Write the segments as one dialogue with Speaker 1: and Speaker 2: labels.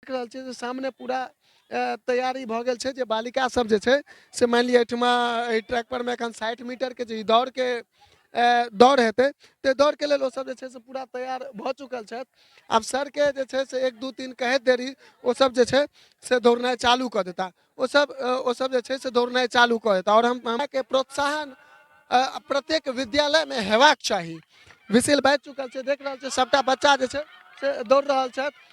Speaker 1: देख रहल छियै जे सामने पूरा तैयारी भऽ गेल छै जे बालिका सब जे छै से मानि लिअ एहिठमा एहि ट्रैक पर मे एखन 60 मीटर के जे ई दौड़ के दौड़ हेतै, तऽ दौड़ के लेल ओसब जे छै से पूरा तैयार भऽ चुकल छथि। आब सर के जे छै से 1 2 3 कहैत देरी ओसब जे छै से दौड़नाइ चालू कऽ देता, ओसब जे छै से दौड़नाइ चालू कऽ देता। आओर हम के प्रोत्साहन प्रत्येक विद्यालय मे हेबाक चाही। विसिल बाजि चुकल छै, देख रहल छै सबटा बच्चा जे छै से दौड़ रहल छथि।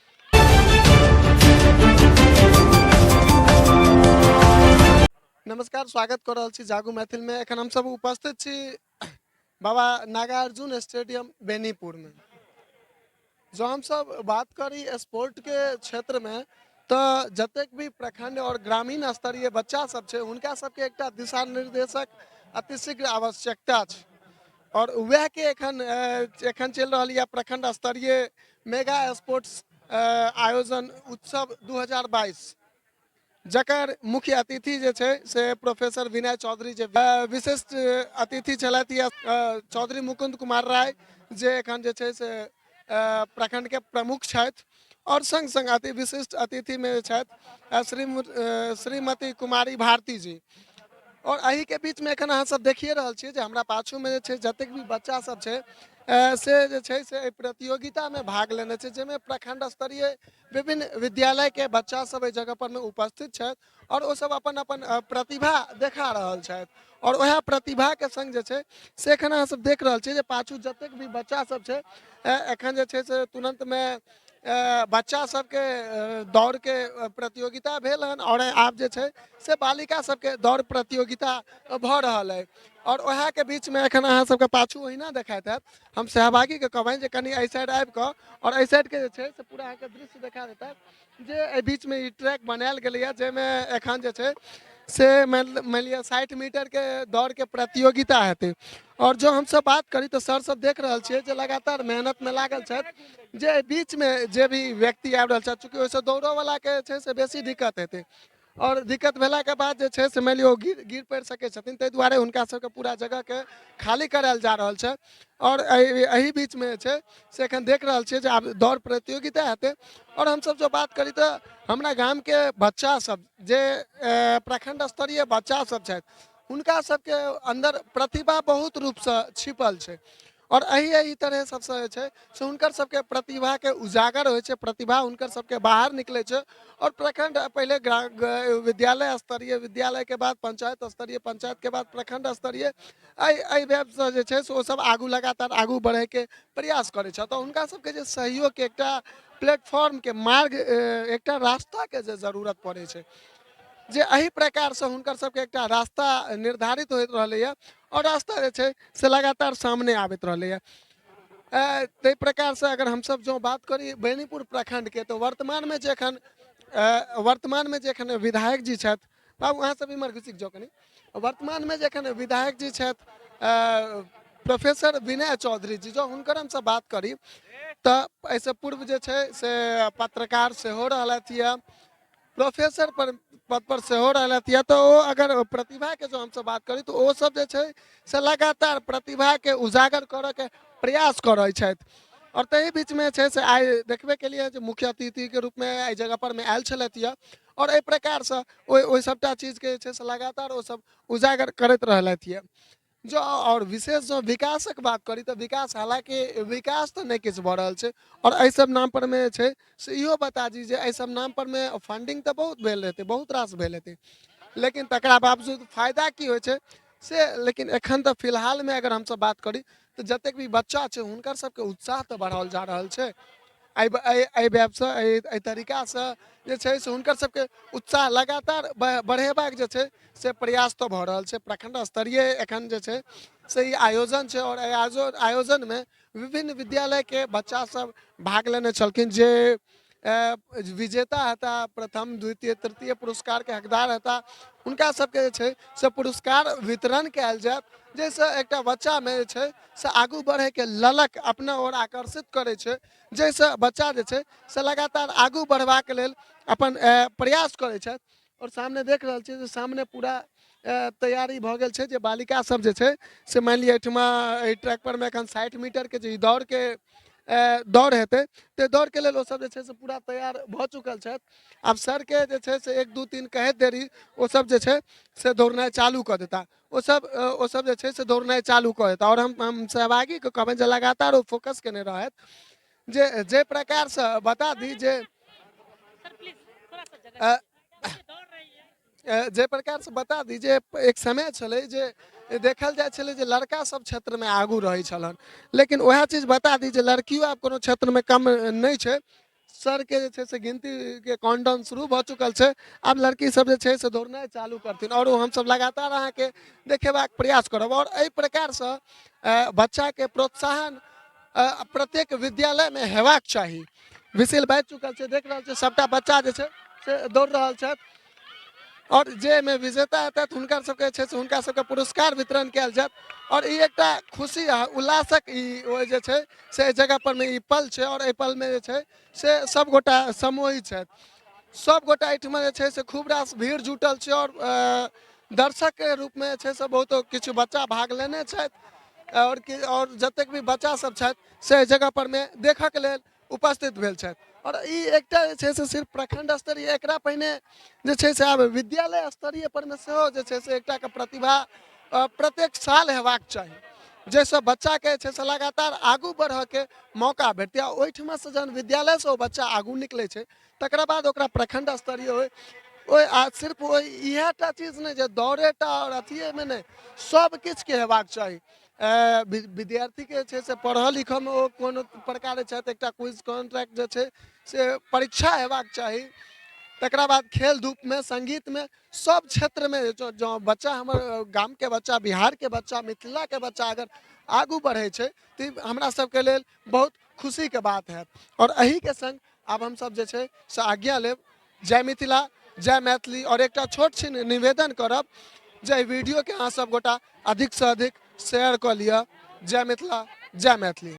Speaker 1: नमस्कार, स्वागत कऽ रहल छी जागू मैथिल में। एखन हमसब उपस्थित छी बाबा नागार्जुन स्टेडियम बेनीपुर में। जो हमसब बात करी स्पोर्ट के क्षेत्र में तऽ जतेक भी प्रखंड और ग्रामीण स्तरीय बच्चा सब छै हुनका सबके एकटा दिशा निर्देशक अतिशीघ्र आवश्यकता छै और वएह के एखन चलि रहल यऽ प्रखंड स्तरीय मेगा स्पोर्ट्स आयोजन उत्सव 2022, जकर मुख्य अतिथि जे छै से प्रोफेसर विनय चौधरी जे विशिष्ट अतिथि छलथि या चौधरी मुकुंद कुमार राय जे एखन जे छै से प्रखंड के प्रमुख छथि और संग संग अति विशिष्ट अतिथि में छथि श्रीमती कुमारी भारती जी। और एही के बीच में एखन अहाँ सब देखिए रहल छियै जे हमरा पाछू में जे छै जतेक भी बच्चा सब छै से जे छै से एहि प्रतियोगिता में भाग लेने छै, जाहिमे प्रखंड स्तरीय विभिन्न विद्यालय के बच्चा सब एहि जगह पर में उपस्थित छथि और ओ सब अपन अपन प्रतिभा देखा रहल छथि। और वएह प्रतिभा के संग जे छै से एखन अहाँ सब देख रहल छियै जे पाछू जतेक भी बच्चा सब छै एखन जे छै से तुरंत में बच्चा सबके दौड़ के प्रतियोगिता भेल हन और आब जे छै से बालिका सबके दौड़ प्रतियोगिता भऽ रहल अइ। और वएह के बीच में एखन अहाँ सबके पाछू ओहिना देखाइत हैत। हम सहभागी के कहबनि जे कनि एहि साइड आबि कऽ और एहि साइड के जे छै से पूरा अहाँके दृश्य देखा देता जे एहि बीच में ई ट्रैक बनायल गेलैए, जाहिमे एखन जे छै से मानि लिअ 60 मीटर के दौड़ के प्रतियोगिता हेतै। और जो हमसब बात करी तऽ सर सब देख रहल छियै जे लगातार मेहनत में लागल छथि जे एहि बीच में जे भी व्यक्ति आबि रहल छथि, चूँकि ओहिसँ दौड़ऽवला के छै से बेसी दिक्कत हेतै और दिक्कत भेलाके बाद जे छै से मानि लिअ ओ गिर पड़ि सकै छथिन, ताहि दुआरे हुनका सबके पूरा जगहके खाली करायल जा रहल छै। और एहि बीचमे जे छै से एखन देख रहल छियै जे आब दौड़ प्रतियोगिता हेतै। और हमसब जो बात करी तऽ हमरा गामके बच्चा सब जे प्रखंड स्तरीय बच्चा सब छथि हुनका सबके अन्दर प्रतिभा बहुत रूपसँ छिपल छै और एहि तरह सबसँ जे छै से हुनकर सबके प्रतिभाके उजागर होइ छै, प्रतिभा हुनकर सबके बाहर निकलै छै। और प्रखंड पहिले विद्यालय स्तरीय, विद्यालय के बाद पंचायत स्तरीय, पंचायत के बाद प्रखंड स्तरीय, एहि वेबसँ जे छै से ओ सब आगू लगातार आगू बढ़ैके प्रयास करै छै। तऽ हुनका सबके जे सहयोगके एकटा प्लेटफॉर्मके मार्ग, एकटा रास्ताके जे जरूरत पड़ै छै, जे एहि प्रकारसँ हुनकर सबके एकटा रास्ता निर्धारित होइत रहलैए और रास्ता जे छै से लगातार सामने आबैत रहलैए। ताहि प्रकारसँ अगर हमसब जँ बात करी बेनीपुर प्रखंडके तऽ वर्तमानमे जे एखन विधायक जी छथि, बाबू अहाँ सब इम्हर घुसि जाउ कनि। वर्तमानमे जे एखन विधायक जी छथि प्रोफेसर विनय चौधरी जी, जँ हुनकर हमसब बात करी तऽ एहिसँ पूर्व जे छै से पत्रकार सेहो रहलथि यऽ, प्रोफेसर पर पद पर सेहो रहलथि यऽ। तऽ ओ अगर प्रतिभाके जँ हमसब बात करी तऽ ओ सब जे छै से लगातार प्रतिभाके उजागर करऽके प्रयास करै छथि। और ताहि बीचमे छै से आइ देखबे केलियै जे मुख्य अतिथिके रूपमे एहि जगह पर मे आयल छलथि यऽ और एहि प्रकारसँ ओहि सबटा चीजके जे छै से लगातार ओ सब उजागर करैत रहलथि यऽ। जँ आओर विशेष जँ विकासक बात करी तऽ विकास हालाँकि विकास तऽ नहि किछु भऽ रहल छै। आओर एहि सब नाम पर मे छै से इहो बता दी जे एहि सब नाम पर मे फंडिंग तऽ बहुत भेल हेतै, बहुत रास भेल हेतै, लेकिन तकरा बावजूद फायदा की होइ छै से, लेकिन एखन तऽ फिलहालमे अगर हमसब बात करी तऽ जतेक भी बच्चा छै हुनकर सबके उत्साह तऽ बढ़ाओल जा रहल छै। एहि वेबसँ एहि तरीकासँ जे छै से हुनकर सबके उत्साह लगातार बढ़ेबाक जे छै से प्रयास तऽ भऽ रहल छै। प्रखंड स्तरीय एखन जे छै से ई आयोजन छै और एहि आयोजनमे विभिन्न विद्यालयके बच्चा सब भाग लेने छलखिन, जे विजेता हेता, प्रथम द्वितीय तृतीय पुरस्कारके हकदार हेता, हुनका सबके जे छै से पुरस्कार वितरण कयल जायत, जाहिसँ एकटा बच्चामे जे छै से आगू बढ़ैके ललक अपना ओर आकर्षित करै छै, जाहिसँ बच्चा जे छै से लगातार आगू बढ़बाक लेल अपन प्रयास करै छथि। और सामने देख रहल छियै जे सामने पूरा तैयारी भऽ गेल छै जे बालिका सब जे छै से मानि लिअ एहिठमा एहि ट्रैक पर मे एखन 60 मीटर के जे ई दौड़ के दौड़ हेतै। तऽ दौड़के लेल ओसभ जे छै से पूरा तैयार भऽ चुकल छथि। आब सरके जे छै से 1 2 3 कहैत देरी ओसभ जे छै से दौड़नाइ चालू कऽ देता। ओसभ जे छै से दौड़नाइ चालू कऽ देता। आओर हम सहभागीके कहबनि जे लगातार ओ फोकस केने रहथि जे जे प्रकारसँ बता दी जे जे प्रकारसँ बता दी जे एक समय छलै जे देखल जाइ छलै जे लड़का सब क्षेत्रमे आगू रहै छलनि, लेकिन वएह चीज बता दी जे लड़कियो आब कोनो क्षेत्रमे कम नहि छै। सरके जे छै से गिनतीके काउंटडाउन शुरू भऽ चुकल छै। आब लड़की सब जे छै से दौड़नाइ चालू करथिन आओर ओ हमसब लगातार अहाँके देखेबाक प्रयास करब। आओर एहि प्रकारसँ बच्चाके प्रोत्साहन प्रत्येक विद्यालयमे हेबाक चाही। विसिल बाजि चुकल छै, देख रहल छै सबटा बच्चा जे छै से दौड़ रहल छथि आओर जे एहिमे विजेता हेतथि हुनकर सबके जे छै से हुनका सबके पुरस्कार वितरण कयल जायत। आओर ई एकटा खुशी आ उल्लासक ई ओ जे छै से एहि जगह परमे ई पल छै आओर एहि पलमे जे छै से सब गोटा सम्मोहित छथि। सब गोटा एहिठमा जे छै से खूब रास भीड़ जुटल छै आओर दर्शकके रूपमे जे छै से बहुतो किछु बच्चा भाग लेने छथि आओर कि आओर जतेक भी बच्चा सब छथि से एहि जगह परमे देखऽके लेल उपस्थित भेल छथि। आओर ई एकटा जे छै से सिर्फ प्रखंड स्तरीय, एकरा पहिने जे छै से आब विद्यालय स्तरीय परमे सेहो जे छै से एकटाके प्रतिभा प्रत्येक साल हेबाक चाही, जाहिसँ बच्चाके जे छै से लगातार आगू बढ़ऽके मौका भेटतै। आ ओहिठमासँ जहन विद्यालयसँ ओ बच्चा आगू निकलै छै तकरा बाद ओकरा प्रखंड स्तरीय होइ ओहि आ सिर्फ ओहि इएह टा चीज नहि जे दौड़ेटा आओर अथिएमे नहि, सब किछुके हेबाक चाही। विद्यार्थीके जे छै से पढ़ऽ लिखऽमे ओ कोनो प्रकारे छथि, एकटा क्विज कॉन्ट्रैक्ट जे छै से परीक्षा हेबाक चाही। तकरा बाद खेल धूपमे, सङ्गीतमे, सब क्षेत्रमे जँ बच्चा हमर गामके बच्चा, बिहारके बच्चा, मिथिलाके बच्चा अगर आगू बढ़ै छै तऽ हमरा सबके लेल बहुत खुशीके बात हैत। आओर एहिके सङ्ग आब हमसब जे छै से आज्ञा लेब। जय मिथिला, जय मैथिली। आओर एकटा छोट छिन निवेदन करब जे एहि वीडियोके अहाँ सब गोटा अधिकसँ अधिक शेयर कऽ लिअ। जय मिथिला, जय मैथिली।